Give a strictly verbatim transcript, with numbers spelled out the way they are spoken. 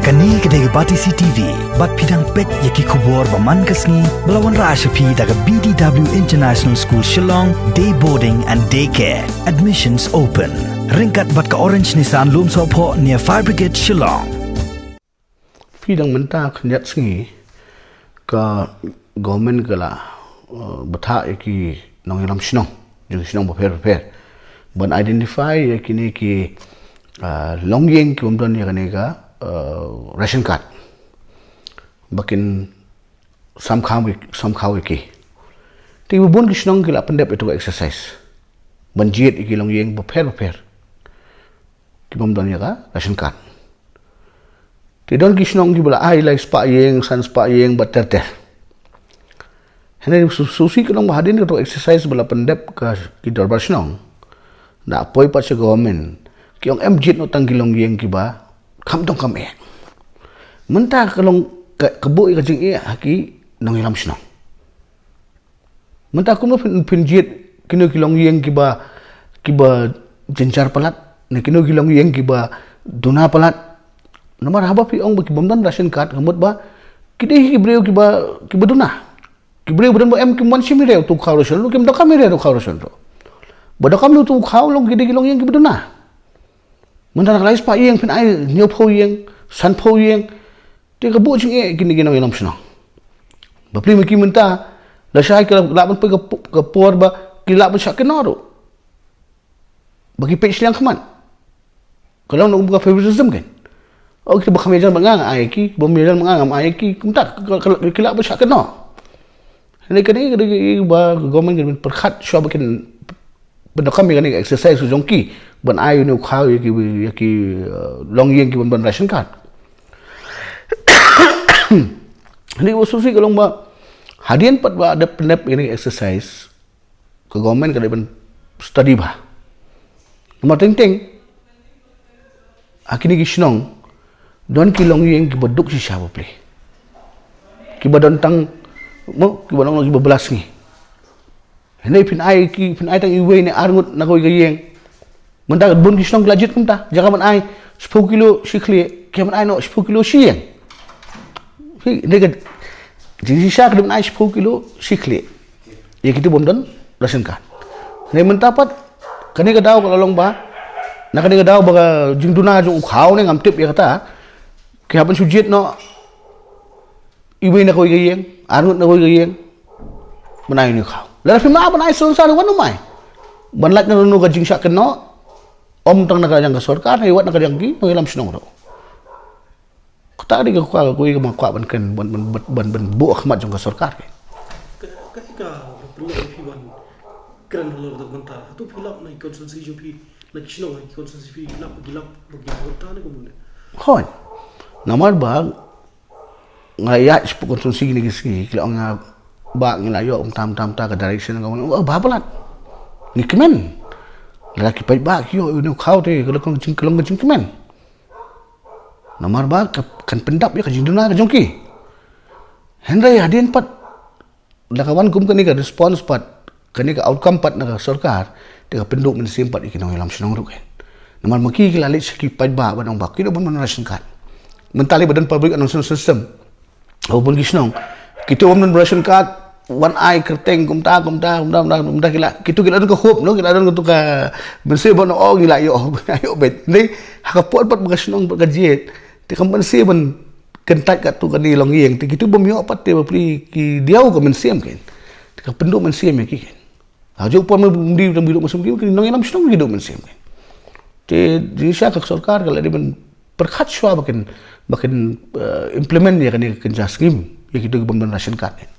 Kane ka dei ka Batesi T V, bad phi dang peit ïa ki khubor ba man ka sngi, ba la wanrah sha phi da ka B D W International School Shillong, Day Boarding and Day Care. Admissions open. Ryngkat bad ka Orange Nissan Lumsohphoh near Fire Brigade Shillong. Phi dang mynta khyndiat sngi ka government ka la, uh, bthah ïa ki nongïalam shnong jong ki shnong bapher bapher ban identify ïa kine ki, uh, longïing ki bym don ïa kane ka, uh, ration card ba kin samkhaw ïa, samkhaw ïa ki. Te bun ki shnong ki la pyndep ïa tu ka exercise ban jied ïa ki longïing bapher bapher ki bym don ïa ka ration card. Te don ki shnong kiba la ai lai spah ïing, san spah ïing bad ter ter. Hynrei shu shu sih ka long ba hadien ka tu exercise ba la pyndep ka ki dorbar shnong, da poi pat sha government, ki ong em jied noh tang ki longïing kiba kham donkam eh. Mynta ka long ka, ka buh ïa ka jingeh ha ki nongïalam shnong. Mynta kumno phin, phin jied kino ki longïing kiba, kiba jynjar palat, ne kino ki longïing kiba duna palat? Namar haba phi ong ba ki bym don ration card, ka mut ba ki dei ki briew kiba, kiba duna. Ki briew ba don ba em kim wan shim hi re utu u khaw ration ruh, kim donkam hi re utu u khaw ration ruh. Ba donkam utu u khaw long ki dei ki longïing kiba duna. Mynta na ka lai spah ïing phin ai hynñiewphew ïing, sanphew ïing. Te ka buh jingeh kine ki nongïalam shnong. Bapli ma ki mynta, lashai ki lah ban poi ka p-, ka por ba ki lah ban shah kynnoh ruh ba ki peit shiliang khmat. Ka long na um ka favoritism kan. Oh, kiba kham ïajan bad nga, nga ai ki, bym ïajan bad nga, ngam ai ki. Kumta ka, ka, ka, ki lah ban shah kynnoh. Hynrei kane ka dei ba ka government ka dei ban pyrkhat shuwa ba kin pyndonkam ïa kane ka exercise ka jong ki ban ai une u khaw ïa ki, ïa ki, uh, longïing ki bym don ration card. Hynrei ba shu sih ka long ba hadien pat ba dep pyndep ïa kane ka exercise, ka government ka dei ban study bha. Namar teng teng ha kine ki shnong don ki longïing kiba duk shisha bapli, kiba don tang, mo, kiba long kiba blas ngi. Hynrei phin ai ki, phin ai tang iwei ne arngut na kawei ka ïing. Mynta bun ki shnong ki la jied kumta, jaka ban ai shiphew kilo shi khlieh, ki ban ai noh shiphew kilo shi ïing. Phi, hynrei ka jingshisha ka dei ban ai shiphew kilo shi khlieh ïa kitu bym don ration card. Hynrei mynta pat kane ka daw ka la long ba, na kane ka daw ba ka jingduna jong u khaw ne ngam tip ïa kata, ki hap ban shu jied noh iwei na kawei ka ïing, arngut na kawei ka ïing, ban ai une u khaw. Lada phim lah ban ai san san, wat nym ai. Ban lait na kano ka jingshah kynnoh, ym tang na ka liang ka sorkar, hynrei wat na ka liang ki nongïalam shnong ruh. Kata ka dei ka kwah, ka kwah, ka kwah ban kren, ban, ban, ban, ban, ban buh khmat jong ka sorkar. Ka, ka, ka, ka pynlong ïa phi ban kren halor kata ka bynta. Hato phi lap na ki constituency jong phi, na ki shnong ha ki constituency phi, lap, ki lap, ba ki bynta ne kumne? Hooid. Namar ba nga ïaid shapoh constituency kine ki sngi, ki la ong ïa nga ba ngi la ïoh kumta, kumta, kumta ka direction ka, oh, bha palat. Ngi kmen. Lada ki paidbah ki ïoh une u khaw te ka long ka jing, ka long ka jingkmen. Namar ba ka, kan pyndap ïa ka jingduna ka jong ki. Hynrei hadien pat, lada ka wan kum kane ka response pat, kane ka outcome pat na ka sorkar, te ka pynduh mynsiem pat ïa ki nongïalam shnong ruh kan. Namar ma ki ki la leit sha ki paidbah ban ong ba ki dei ban don ration card. Mynta lei ba don public announcement system, ha bun ki shnong, kitu bym don ration card, wan ai kyrteng kumta, kumta, kumta, kumta, kumta, ki la, kitu ki la don ka hope, no, ki la don katu ka mynsiem ban ong, oh, ngi la ïoh, ïoh beit. Hynrei ha ka por pat ba ka shnong bad ka jied, te kam mynsiem ban kyntait katu kane longïing, te kitu bym ïoh pat te bapli ki diaw ka mynsiem kan. Te ka pynduh mynsiem ïa ki kan. Ha juh por mynta bym dei tang ba ki duh mynsiem, ki nongïalam shnong ki duh mynsiem kan. Te jingshisha ka sorkar ka la dei ban pyrkhat shuwa ba kin, ba kin, eh, implement ïa kane ka kynja scheme ïa kitu ki bym don ration card kan.